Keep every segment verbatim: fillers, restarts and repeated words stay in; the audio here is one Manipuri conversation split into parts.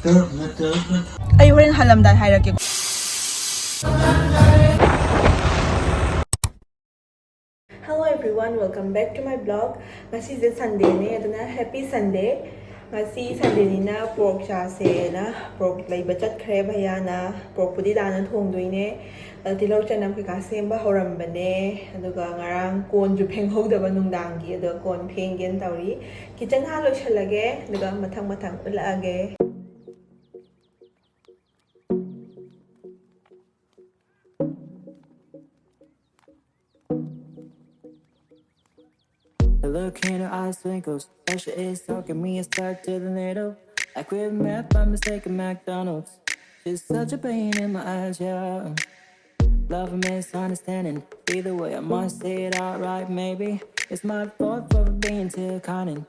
ꯑꯩ ꯍꯣꯔꯦꯟ ꯍꯜꯂꯝꯗꯥꯏ ꯍꯥꯏꯔꯛꯀꯦꯀꯣ꯫ Hello everyone, welcome back to my blog. ꯉꯁꯤꯁꯦ Sundayꯅꯦ, ꯑꯗꯨꯅ happy Sunday. ꯉꯁꯤ Sundayꯅꯤꯅ pork ꯆꯥꯁꯦꯅ pork ꯂꯩꯕ ꯆꯠꯈ꯭ꯔꯦ ꯚꯩꯌꯥꯅ꯫ Porkꯄꯨꯗꯤ ꯗꯥꯅ ꯊꯣꯡꯗꯣꯏꯅꯦ꯫ ꯑꯗꯣ ꯇꯤꯜꯍꯧ ꯆꯅꯝ ꯀꯩꯀꯥ ꯁꯦꯝꯕ ꯍꯧꯔꯝꯕꯅꯦ꯫ ꯑꯗꯨꯒ ꯉꯔꯥꯡ ꯀꯣꯟꯁꯨ ꯐꯦꯡꯍꯧꯗꯕ ꯅꯨꯡꯗꯥꯡꯒꯤ, ꯑꯗꯣ ꯀꯣꯟ ꯐꯦꯡꯒꯦꯅ ꯇꯧꯔꯤ꯫ Kitchen ꯍꯥꯟꯅ ꯂꯣꯏꯁꯜꯂꯒꯦ, ꯑꯗꯨꯒ ꯃꯊꯪ ꯃꯊꯪ ꯎꯠꯂꯛꯑꯒꯦ꯫ The look in her eyes twinkles. Pressure is talking me, it's stuck to the needle. Like we've met by mistake at McDonald's. She's such a pain in my ass, yeah. Love a misunderstanding. Either way, I must say it outright, maybe. It's my fault for being too cunning.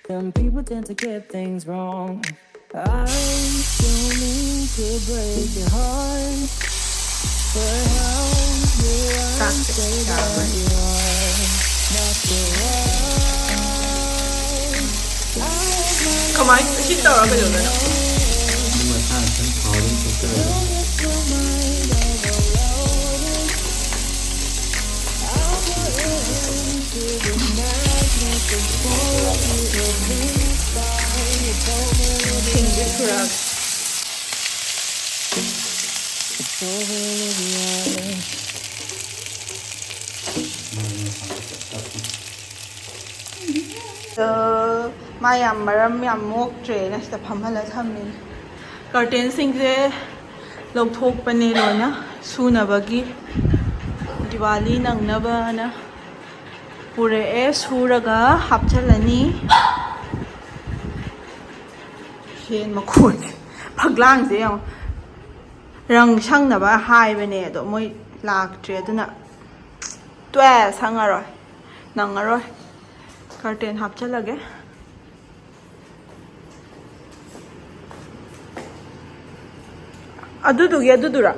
Some people tend to get things wrong. I don't mean to break your heart, but how do I say that you are not the one? ꯀꯃꯥꯏ ꯁꯤ ꯇꯧꯔ ꯀꯩꯗꯧꯗꯣꯏꯅꯣ? ꯅꯪ ꯅꯁꯥꯅ ꯈꯪ ꯐꯥꯎꯔꯤ ꯊꯣꯛꯆꯔꯒ꯫ ꯁꯤꯡꯁꯦ ꯁꯨꯔꯛꯑꯒꯦ꯫ ꯑꯗꯣ ꯃꯥ ꯌꯥꯝ ꯃꯔꯝ ꯌꯥꯝ ꯃꯣꯛꯇ꯭ꯔꯦꯅ ꯁꯤꯗ ꯐꯝꯍꯜꯂ ꯊꯝꯃꯤꯅꯦ꯫ Curtainꯁꯤꯡꯁꯦ ꯂꯧꯊꯣꯛꯄꯅꯦ ꯂꯣꯏꯅ ꯁꯨꯅꯕꯒꯤ, ꯗꯤꯋꯥꯂꯤ ꯅꯪꯅꯕꯅ ꯄꯨꯔꯛꯑꯦ, ꯁꯨꯔꯒ ꯍꯥꯞꯆꯤꯜꯂꯅꯤ꯫ Fan ꯃꯈꯣꯟ, ꯐꯛꯂꯥꯡꯁꯦ ꯌꯦꯡꯉꯣ꯫ ꯔꯪ ꯁꯪꯅꯕ ꯍꯥꯏꯕꯅꯦ, ꯑꯗꯣ ꯃꯣꯏ ꯂꯥꯛꯇ꯭ꯔꯦ, ꯑꯗꯨꯅ ꯇꯣꯛꯑꯦ, ꯁꯪꯉꯔꯣꯏ, ꯅꯪꯉꯔꯣꯏ꯫ Curtain ꯍꯥꯞꯆꯜꯂꯒꯦ꯫ ꯑꯗꯨꯗꯨꯒꯤ ꯑꯗꯨꯗꯨꯔꯥ?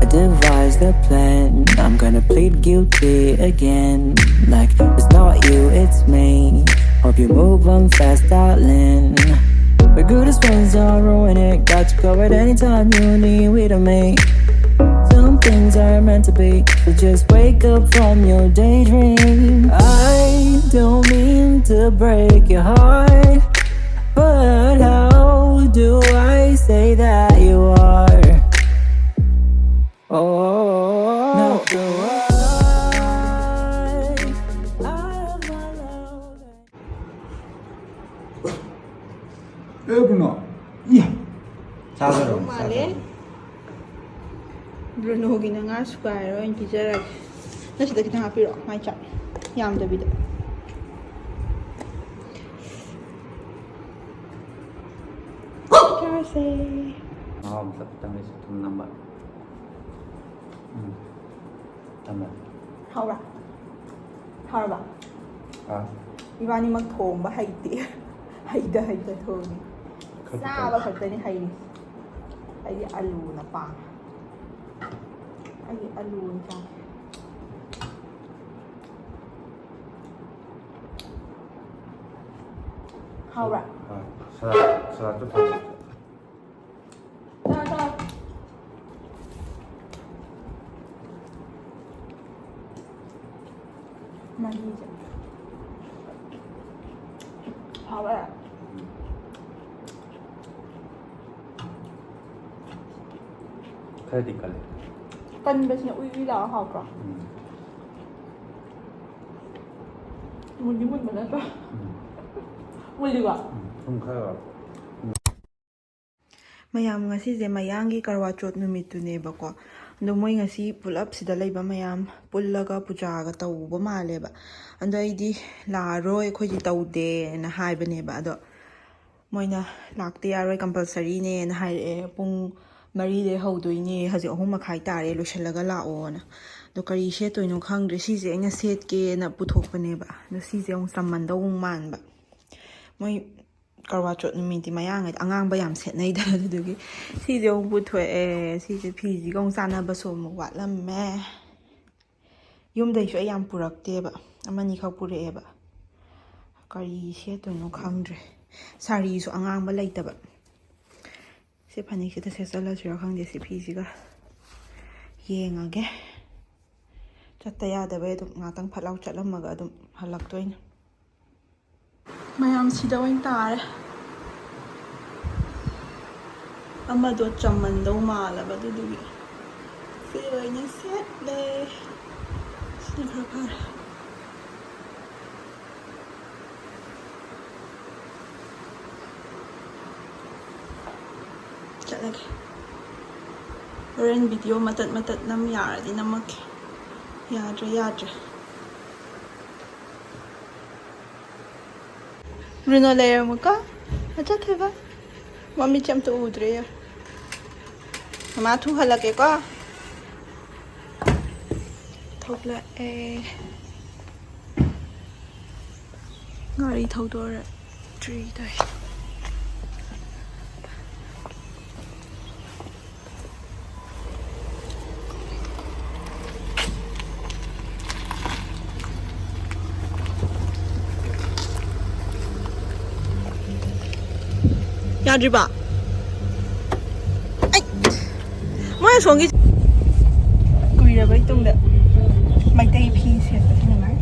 A device that Plan. I'm gonna plead guilty again. Like, it's not you, it's me. Hope you move on fast, darling. We're good as friends, don't ruin it. Got you covered anytime you need with me. Some things are meant to be. So just wake up from your daydream. I don't mean to break your heart, but how do I say that you are? Oh, no, the one of my love. A Bruno, ꯏꯌꯥ! ꯆꯥꯗꯔꯣ? ꯃꯥꯜꯂꯦ꯫ ꯕ꯭ꯔꯨꯅꯣꯒꯤꯅ ꯉꯥ ꯁꯨꯒꯥꯏꯔ ꯑꯣꯏꯅ ꯄꯤꯖꯔꯒꯦ꯫ ꯅꯪ ꯁꯤꯗ ꯈꯤꯇꯪ ꯍꯥꯞꯄꯤꯔꯛꯑꯣ, ꯃꯥꯏ ꯆꯥꯛ ꯌꯥꯝꯗꯕꯤꯗ꯫ ꯆꯥꯔꯁꯦ꯫ ꯃꯍꯥꯎ ꯑꯃ ꯆꯠ ꯈꯤꯇꯪ ꯂꯩꯁꯤ ꯊꯨꯝ ꯅꯝꯕ꯫ ꯎꯝ꯫ ꯊꯝꯃꯦ꯫ ꯍꯥꯎꯕ꯭ꯔꯥ? ꯍꯥꯎꯔꯕ? ꯑꯥ꯫ ꯏꯕꯥꯅꯤꯃꯛ ꯊꯣꯡꯕ ꯍꯩꯇꯦ꯫ ꯍꯩꯇ ꯍꯩꯇ ꯊꯣꯡꯉꯤ꯫ ꯈꯔ ꯆꯥꯕ ꯈꯛꯇꯅꯤ ꯍꯩꯔꯤꯁꯦ꯫ ꯑꯩꯗꯤ ꯑꯂꯨꯅ ꯄꯥꯝꯃꯦ꯫ ꯑꯩꯗꯤ ꯑꯂꯨ ꯑꯣꯏꯅ ꯆꯥꯒꯦ꯫ ꯍꯥꯎꯕ꯭ꯔꯥ? ꯑꯥ, ꯁꯂꯥꯗ, ꯁꯂꯥꯗꯇꯣ ꯊꯝꯃꯣ꯫ ꯆꯥ, ꯆꯥ꯫ ꯃꯍꯤꯁꯦ꯫ ꯍꯥꯎꯋꯦ꯫ ꯈꯔꯗꯤ ꯀꯜꯂꯦ꯫ ꯀꯟꯕꯁꯤꯅ ꯎꯏ ꯎꯏ ꯂꯥꯎꯔ ꯍꯥꯎꯇ꯭ꯔꯣ? ꯎꯝ꯫ ꯃꯨꯟꯗꯤ ꯃꯨꯟꯕ ꯅꯠꯇ꯭ꯔꯣ? ꯎꯝ꯫ ꯃꯨꯜꯂꯤꯀꯣ? ꯎꯝ꯫ ꯊꯨꯝ ꯈꯔ ꯌꯥꯎꯔꯦ꯫ ꯃꯌꯥꯝ, ꯉꯁꯤꯁꯦ ꯃꯌꯥꯡꯒꯤ ꯀꯔꯋꯥ ꯆꯣꯠ ꯅꯨꯃꯤꯠꯇꯨꯅꯦꯕꯀꯣ꯫ ꯑꯗꯣ ꯃꯣꯏ ꯉꯁꯤ ꯄꯨꯂꯞ ꯁꯤꯗ ꯂꯩꯕ ꯃꯌꯥꯝ ꯄꯨꯜꯂꯒ ꯄꯨꯖꯥꯒ ꯇꯧꯕ ꯃꯥꯜꯂꯦꯕ꯫ ꯑꯗꯣ ꯑꯩꯗꯤ ꯂꯥꯛꯑꯔꯣꯏ, ꯑꯩꯈꯣꯏꯗꯤ ꯇꯧꯗꯦꯅ ꯍꯥꯏꯕꯅꯦꯕ꯫ ꯑꯗꯣ ꯃꯣꯏꯅ ꯂꯥꯛꯇ ꯌꯥꯔꯣꯏ, ꯀꯝꯄꯜꯁꯔꯤꯅꯦꯅ ꯍꯥꯏꯔꯛꯑꯦ꯫ ꯄꯨꯡ ꯃꯔꯤꯗꯩ ꯍꯧꯗꯣꯏꯅꯦ, ꯍꯧꯖꯤꯛ ꯑꯍꯨꯝ ꯃꯈꯥꯏ ꯇꯥꯔꯦ, ꯂꯣꯏꯁꯤꯜꯂꯒ ꯂꯥꯛꯑꯣꯅ꯫ ꯑꯗꯣ ꯀꯔꯤ ꯁꯦꯠꯇꯣꯏꯅꯣ ꯈꯪꯗ꯭ꯔꯦ꯫ ꯁꯤꯁꯦ ꯑꯩꯅ ꯁꯦꯠꯀꯦꯅ ꯄꯨꯊꯣꯛꯄꯅꯦꯕ꯫ ꯑꯗꯣ ꯁꯤꯁꯦ ꯑꯃꯨꯛ ꯆꯝꯃꯟꯗꯧ ꯑꯃꯨꯛ ꯃꯥꯟꯕ꯫ ꯃꯣꯏ ꯀꯔꯋꯥ ꯆꯣꯠ ꯅꯨꯃꯤꯠꯇꯤ ꯃꯌꯥꯡꯉꯩꯗꯤ ꯑꯉꯥꯡꯕ ꯌꯥꯝ ꯁꯦꯠꯅꯩꯗꯅ, ꯑꯗꯨꯗꯨꯒꯤ ꯁꯤꯁꯦ ꯑꯃꯨꯛ ꯄꯨꯊꯣꯛꯑꯦ꯫ ꯁꯤꯁꯦ ꯐꯤꯁꯤꯒ ꯑꯃꯨꯛ ꯆꯥꯟꯅꯕꯁꯨ ꯑꯃꯨꯛ ꯋꯥꯠꯂꯝꯃꯦ꯫ ꯌꯨꯝꯗꯩꯁꯨ ꯑꯩ ꯌꯥꯝ ꯄꯨꯔꯛꯇꯦꯕ, ꯑꯃꯅꯤꯈꯛ ꯄꯨꯔꯛꯑꯦꯕ꯫ ꯀꯔꯤ ꯁꯦꯠꯇꯣꯏꯅꯣ ꯈꯪꯗ꯭ꯔꯦ꯫ ꯁꯥꯔꯤꯁꯨ ꯑꯉꯥꯡꯕ ꯂꯩꯇꯕ꯫ ꯁꯤ ꯐꯅꯦꯛꯁꯤꯗ ꯁꯦꯠꯆꯜꯂꯁꯤꯔꯥ ꯈꯪꯗꯦ, ꯁꯤ ꯐꯤꯁꯤꯒ꯫ ꯌꯦꯡꯉꯒꯦ꯫ ꯆꯠꯇ ꯌꯥꯗꯕꯩ ꯑꯗꯨꯝ ꯉꯥꯛꯇꯪ ꯐꯠ ꯂꯥꯎ ꯆꯠꯂꯝꯃꯒ ꯑꯗꯨꯝ ꯍꯜꯂꯛꯇꯣꯏꯅꯦ꯫ ꯃꯌꯥꯝ ꯁꯤꯗ ꯑꯣꯏꯅ ꯇꯥꯔꯦ꯫ ꯑꯃꯗꯣ ꯆꯝꯃꯟꯗꯧ ꯃꯥꯜꯂꯕ, ꯑꯗꯨꯗꯨꯒꯤ ꯁꯤ ꯑꯣꯏꯅ ꯁꯦꯠꯂꯦ꯫ ꯁꯤꯅ ꯈꯔ ꯐꯔꯦ꯫ ꯆꯠꯂꯒꯦ꯫ ꯍꯣꯔꯦꯟ ꯚꯤꯗꯤꯑꯣ ꯃꯇꯠ ꯃꯇꯠ ꯅꯝ ꯌꯥꯔꯗꯤ ꯅꯝꯃꯛꯀꯦ꯫ ꯌꯥꯗ꯭ꯔꯦ, ꯌꯥꯗ꯭ꯔꯦ꯫ ꯕ꯭ꯔꯨꯅꯣ ꯂꯩꯔꯝꯃꯨꯀꯣ꯫ ꯆꯠꯈ꯭ꯔꯤꯕ꯫ ꯃꯃꯤꯠꯁꯦ ꯑꯝꯇ ꯎꯗ꯭ꯔꯦ꯫ ꯃꯃꯥ ꯊꯨꯍꯜꯂꯛꯀꯦꯀꯣ꯫ ꯊꯣꯛꯂꯛꯑꯦ꯫ ꯒꯥꯔꯤ ꯊꯧꯗꯣꯔꯛꯇ꯭ꯔꯤ ꯇꯧꯏ꯫ ꯌꯥꯗ꯭ꯔꯤꯕ? ꯑꯩ, ꯃꯣꯏ ꯑꯁꯣꯝꯒꯤ ꯀꯨꯏꯔꯕꯩ ꯇꯨꯡꯗ ꯃꯩꯇꯩ ꯐꯤ ꯁꯦꯠꯄꯁꯤ ꯅꯨꯡꯉꯥꯏ꯫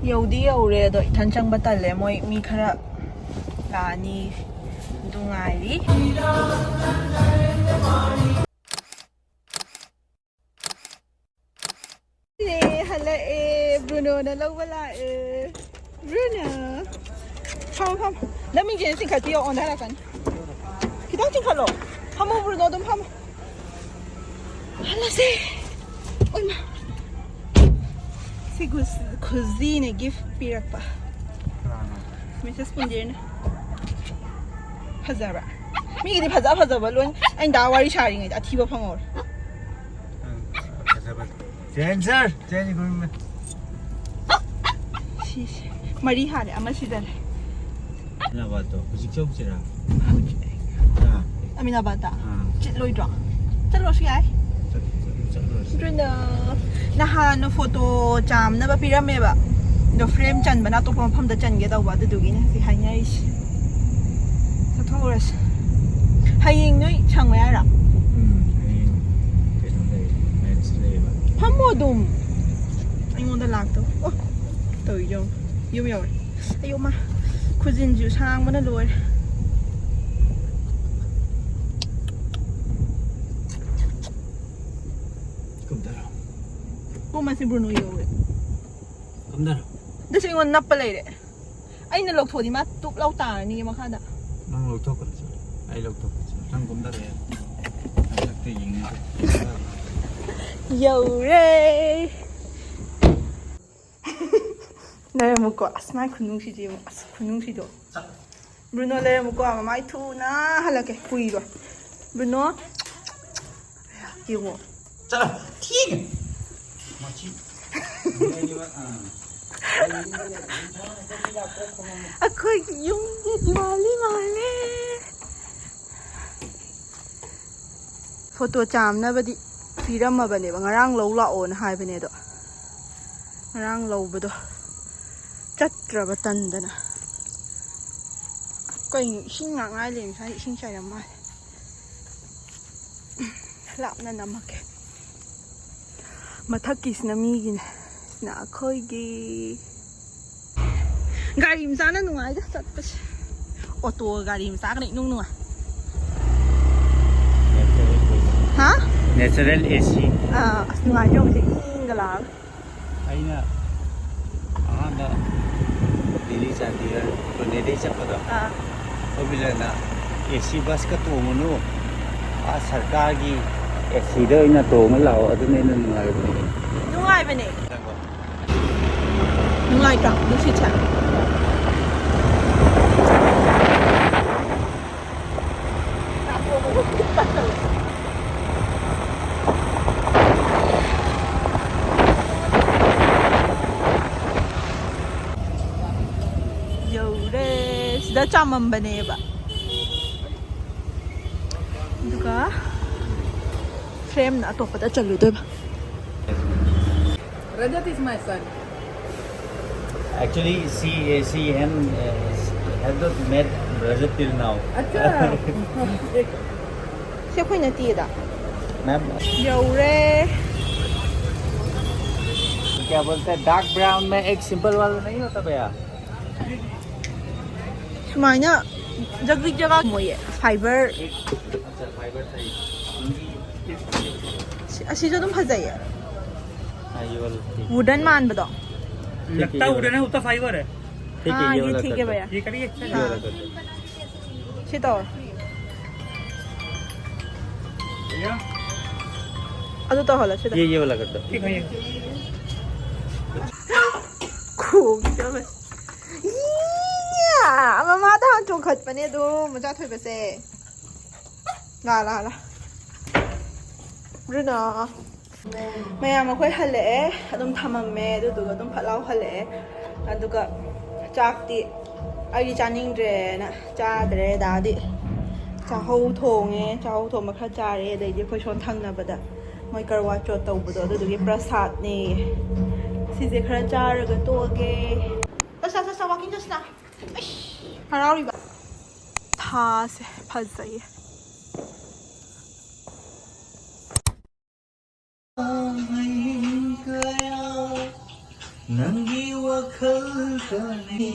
ꯌꯧꯗꯤ ꯌꯧꯔꯦ, ꯑꯗꯣ ꯏꯊꯟ ꯆꯪꯕ ꯇꯜꯂꯦ꯫ ꯃꯣꯏ ꯃꯤ ꯈꯔ ꯂꯥꯛꯑꯅꯤ꯫ ꯑꯗꯨ ꯉꯥꯏꯔꯤ꯫ ꯑꯦ, ꯍꯜꯂꯛꯑꯦ꯫ ꯕ꯭ꯔꯨꯅꯣꯅ ꯂꯧꯕ ꯂꯥꯛꯑꯦ꯫ ꯕ꯭ꯔꯨꯅꯣ꯫ ꯐꯝꯃꯣ, ꯐꯝꯃꯣ꯫ ꯅꯪ ꯃꯤꯡꯁꯦꯜꯁꯦ ꯆꯤꯡꯈꯠꯄꯤꯌꯣ, ꯑꯣꯟꯊꯔꯛꯀꯅꯤ꯫ ꯈꯤꯇꯪ ꯆꯤꯡꯈꯠꯂꯣ꯫ ꯐꯝꯃꯣ, ꯕ꯭ꯔꯨꯅꯣ, ꯑꯗꯨꯝ ꯐꯝꯃꯣ꯫ ꯍꯜꯂꯁꯦ꯫ ꯑꯣꯏꯃꯥ꯫ ꯁꯤ ꯈꯨꯖꯤꯅ gift ꯄꯤꯔꯛꯄ꯫ ꯀꯅꯥꯅꯣ? ꯃꯤꯁꯦꯁ ꯄꯨꯟꯗꯤꯔꯅ꯫ ꯐꯖꯕ꯭ꯔꯥ? ꯃꯤꯒꯤꯗꯤ ꯐꯖ ꯐꯖꯕ ꯂꯣꯏ꯫ ꯑꯩꯅ ꯗꯥ ꯋꯥꯔꯤ ꯁꯥꯔꯤꯉꯩꯗ ꯑꯊꯤꯕ ꯐꯪꯍꯧꯔꯦ꯫ ꯐꯖꯕ꯫ ꯆꯦꯟꯖꯔ! ꯆꯦꯟꯖ ꯒꯨꯔꯨꯃꯦ꯫ ꯁꯤꯁꯦ꯫ ꯃꯔꯤ ꯍꯥꯜꯂꯦ, ꯑꯃ ꯁꯤꯗ ꯂꯩ꯫ ꯑꯃꯤꯅꯥꯕꯥꯗꯇꯣ ꯍꯧꯖꯤꯛ ꯆꯧꯁꯤꯔꯥ? ꯑꯃꯤꯅꯥꯕꯥꯗ ꯑꯥ, ꯆꯠꯂꯣꯏꯗ꯭ꯔꯣ? ꯆꯠꯂꯣꯁꯨ ꯌꯥꯏ꯫ ꯆꯠ- ꯆꯠ- ꯆꯠꯂꯨꯔꯁꯤ꯫ ꯅꯍꯥꯟ ꯐꯣꯇꯣ ꯆꯥꯝꯅꯕ ꯄꯤꯔꯝꯃꯦꯕ, ꯑꯗꯣ ꯐ꯭ꯔꯦꯝ ꯆꯟꯕꯅ ꯑꯇꯣꯞꯄ ꯃꯐꯝꯗ ꯆꯟꯒꯦ ꯇꯧꯕ, ꯑꯗꯨꯗꯨꯒꯤꯅꯦ ꯍꯧꯖꯤꯛ ꯍꯥꯏꯅꯔꯤꯁꯦ꯫ ꯆꯠꯊꯣꯛꯎꯔꯁꯤ꯫ ꯍꯌꯦꯡ ꯅꯣꯏ ꯁꯪꯉꯣꯏ ꯍꯥꯏꯔꯣ? ꯎꯝ, ꯍꯌꯦꯡ ꯀꯩꯅꯣ ꯂꯩ, ꯃꯦꯠꯁ ꯂꯩꯌꯦꯕ꯫ ꯐꯝꯃꯣ ꯑꯗꯨꯝ꯫ ꯑꯩꯉꯣꯟꯗ ꯂꯥꯛꯇꯧ꯫ ꯑꯣ, ꯇꯧꯔꯤꯁꯦ ꯌꯦꯡꯉꯣ꯫ ꯌꯨꯝ ꯌꯧꯔꯦ꯫ ꯑꯌꯣ ꯃꯥ, ꯈꯨꯖꯤꯟꯁꯨ ꯁꯥꯡꯕꯅ ꯂꯣꯏꯔꯦ꯫ ꯀꯨꯝꯊꯔꯣ꯫ ꯄꯨꯡ ꯑꯁꯤ ꯕ꯭ꯔꯨꯅꯣ ꯌꯧꯔꯦ꯫ ꯀꯨꯝꯊꯔꯣ꯫ ꯑꯗꯨꯁꯨ ꯑꯩꯉꯣꯟꯗ ꯅꯞꯄ ꯂꯩꯔꯦ꯫ ꯑꯩꯅ ꯂꯧꯊꯣꯛꯑꯗꯤ ꯃꯥ ꯇꯨꯞ ꯂꯧ ꯇꯥꯔꯅꯤ ꯃꯈꯥꯗ꯫ ꯅꯪ ꯂꯧꯊꯣꯛꯀꯅꯨ, ꯆꯠꯂꯣ꯫ ꯑꯩ ꯂꯧꯊꯣꯛꯀꯦ, ꯆꯠꯂꯣ꯫ ꯅꯪ ꯀꯨꯝꯊꯔꯣ, ꯌꯥꯔꯦ꯫ ꯅꯪ ꯁꯛꯇ ꯌꯦꯡꯉꯦ꯫ ꯌꯧꯔꯦ꯫ ꯂꯩꯔꯝꯃꯨꯀꯣ꯫ ꯑꯁ, ꯃꯥꯏ ꯈꯨꯅꯨꯡꯁꯤꯗꯤ ꯌꯦꯡꯉꯨ꯫ ꯑꯁ, ꯈꯨꯅꯨꯡꯁꯤꯗꯣ꯫ ꯕ꯭ꯔꯨꯅꯣ, ꯂꯩꯔꯝꯃꯨꯀꯣ꯫ ꯃꯃꯥꯏ ꯊꯨꯅ ꯍꯜꯂꯛꯀꯦ꯫ ꯀꯨꯏꯔꯣꯏ꯫ ꯕ꯭ꯔꯨꯅꯣ꯫ ꯌꯦꯡꯉꯣ꯫ ꯆꯠꯂꯣ꯫ ꯊꯤꯒꯦ꯫ ꯃꯁꯤ꯫ ꯑꯥ꯫ ꯑꯩꯈꯣꯏꯒꯤ ꯌꯨꯝꯁꯦ ꯗꯤꯋꯥꯂꯤ ꯃꯥꯜꯂꯦ꯫ ꯐꯣꯇꯣ ꯆꯥꯝꯅꯕꯗꯤ ꯄꯤꯔꯝꯃꯕꯅꯦꯕ, ꯉꯔꯥꯡ ꯂꯧ ꯂꯥꯛꯑꯣꯅ ꯍꯥꯏꯕꯅꯦ꯫ ꯑꯗꯣ ꯉꯔꯥꯡ ꯂꯧꯕꯗꯣ ꯆꯠꯇ꯭ꯔꯕ ꯇꯟꯗꯅ꯫ ꯀꯩꯅꯣ ꯏꯁꯤꯡ ꯉꯥꯛ ꯉꯥꯏ ꯂꯩꯔꯝꯃꯤ? ꯁ꯭ꯋꯥꯏꯗ ꯏꯁꯤꯡ ꯆꯥꯏꯔꯝ ꯃꯥꯜꯂꯦ꯫ ꯂꯥꯞꯅ ꯅꯝꯃꯛꯀꯦ꯫ ꯃꯊꯛꯀꯤꯁꯤꯅ ꯃꯤꯒꯤꯅꯦ, ꯁꯤꯅ ꯑꯩꯈꯣꯏꯒꯤ꯫ ꯒꯥꯔꯤ ꯃꯆꯥꯅ ꯅꯨꯡꯉꯥꯏꯗ ꯆꯠꯄꯁꯦ꯫ ꯑꯣꯇꯣ ꯒꯥꯔꯤ ꯃꯆꯥꯒꯅ ꯏꯅꯨꯡ ꯅꯨꯡꯉꯥꯏ꯫ ꯍꯥ? ꯅꯦꯆꯔꯦꯜ ꯑꯦ ꯁꯤ꯫ ꯑꯥ, ꯑꯁ, ꯅꯨꯡꯉꯥꯏꯇꯦ ꯍꯧꯖꯤꯛ ꯏꯪꯒ ꯂꯥꯛꯑꯒ꯫ ꯑꯩꯅ ꯑꯍꯥꯟꯕ ꯗꯤꯜꯂꯤ ꯆꯥꯟꯗꯤꯒꯔ ꯄꯨꯅꯦꯗꯩ ꯆꯠꯄꯗꯣ, ꯑꯥ꯫ ꯒꯣꯕꯤꯟꯗꯅ "ꯑꯦ ꯁꯤ ꯕꯁꯀ ꯇꯣꯡꯉꯨꯅꯨ, ꯑꯥ ꯁꯔꯀꯥꯔꯒꯤ ꯑꯦ ꯁꯤꯗ ꯑꯣꯏꯅ ꯇꯣꯡꯉ ꯂꯥꯛꯑꯣ, ꯑꯗꯨꯅ ꯍꯦꯟꯅ ꯅꯨꯡꯉꯥꯏꯕꯅꯦ"꯫ ꯅꯨꯡꯉꯥꯏꯕꯅꯦ꯫ ꯅꯨꯡꯉꯥꯏꯇ꯭ꯔꯣ ꯅꯨꯡꯁꯤꯠꯁꯦ? ꯆꯥꯃꯝꯕꯅꯦꯕ꯫ ꯑꯗꯨꯒ ꯐ꯭ꯔꯦꯝꯅ ꯑꯇꯣꯞꯄꯗ ꯆꯜꯂꯨꯗꯣꯏꯕ꯫ Rajat is my son. Actually, she she and uh, have not met Rajat till now. अच्छा. ꯁꯤ ꯑꯩꯈꯣꯏ ꯅꯠꯇꯦꯗ꯫ Ma'am, ꯌꯧꯔꯦ꯫ क्या बोलते हैं, डार्क ब्राउन में एक सिंपल वाला नहीं होता भैया? ꯁꯨꯃꯥꯏꯅ ꯖꯒ꯭ꯔꯤꯛ ꯖꯒꯥ ꯃꯣꯏꯌꯦ, ꯐꯥꯏꯕꯔ꯫ अच्छा, फाइबर था ये। ꯑꯁꯤꯁꯨ ꯑꯗꯨꯝ ꯐꯖꯩꯌꯦ꯫ हाँ, ये वाला ठीक। ꯋꯨꯗꯟ ꯃꯥꯟꯕꯗꯣ꯫ ठीक है, ये वाला। है, उतना फाइबर है. ठीक हाँ, है, ये ये वाला ठीक कर है दो। भैया। ये करिए, अच्छा. ये वाला कर दो। ꯁꯤ ꯇꯧꯔꯣ꯫ भैया, ꯑꯗꯨ ꯇꯧꯍꯜꯂꯣ ꯁꯤꯗ꯫ ये ये वाला कर दो। ठीक है. ꯈꯣꯡꯁꯤꯗ ꯑꯃ꯫ ꯏꯌꯥ! ꯃꯃꯥꯗ ꯍꯥꯟꯅ ꯆꯣꯡꯈꯠꯄꯅꯦ ꯑꯗꯣ ꯃꯆꯥ ꯊꯣꯏꯕꯁꯦ꯫ ꯂꯥ ꯂꯥ ꯂꯥ꯫ ꯕ꯭ꯔꯨꯅꯣ꯫ ꯃꯌꯥꯝ ꯑꯩꯈꯣꯏ ꯍꯜꯂꯛꯑꯦ꯫ ꯑꯗꯨꯝ ꯊꯝꯃꯝꯃꯦ꯫ ꯑꯗꯨꯗꯨꯒ ꯑꯗꯨꯝ ꯐꯠ ꯂꯥꯎ ꯍꯜꯂꯛꯑꯦ꯫ ꯑꯗꯨꯒ ꯆꯥꯛꯇꯤ ꯑꯩꯗꯤ ꯆꯥꯅꯤꯡꯗ꯭ꯔꯦꯅ ꯆꯥꯗ꯭ꯔꯦ꯫ ꯗꯥꯗꯤ ꯆꯥꯍꯧ ꯊꯣꯡꯉꯦ꯫ ꯆꯥꯍꯧ ꯊꯣꯡꯕ ꯈꯔ ꯆꯥꯔꯦ꯫ ꯑꯗꯩꯗꯤ ꯑꯩꯈꯣꯏ ꯁꯣꯝ ꯊꯪꯅꯕꯗ ꯃꯣꯏ ꯀꯔꯋꯥ ꯆꯣꯠ ꯇꯧꯕꯗꯣ ꯑꯗꯨꯗꯨꯒꯤ ꯄ꯭ꯔꯁꯥꯗꯅꯦ꯫ ꯁꯤꯁꯦ ꯈꯔ ꯆꯥꯔꯒ ꯇꯣꯛꯑꯒꯦ꯫ ꯆꯠꯁꯤꯅ, ꯆꯠꯁꯤꯅ, ꯋꯥꯀꯤꯡ ꯆꯠꯁꯤꯅ꯫ ꯑꯩꯁ, ꯍꯔꯥꯎꯔꯤꯕ꯫ ꯊꯥꯁꯦ ꯐꯖꯩꯌꯦ꯫ ꯅꯪꯒꯤ ꯋꯥꯈꯜꯗꯅꯤ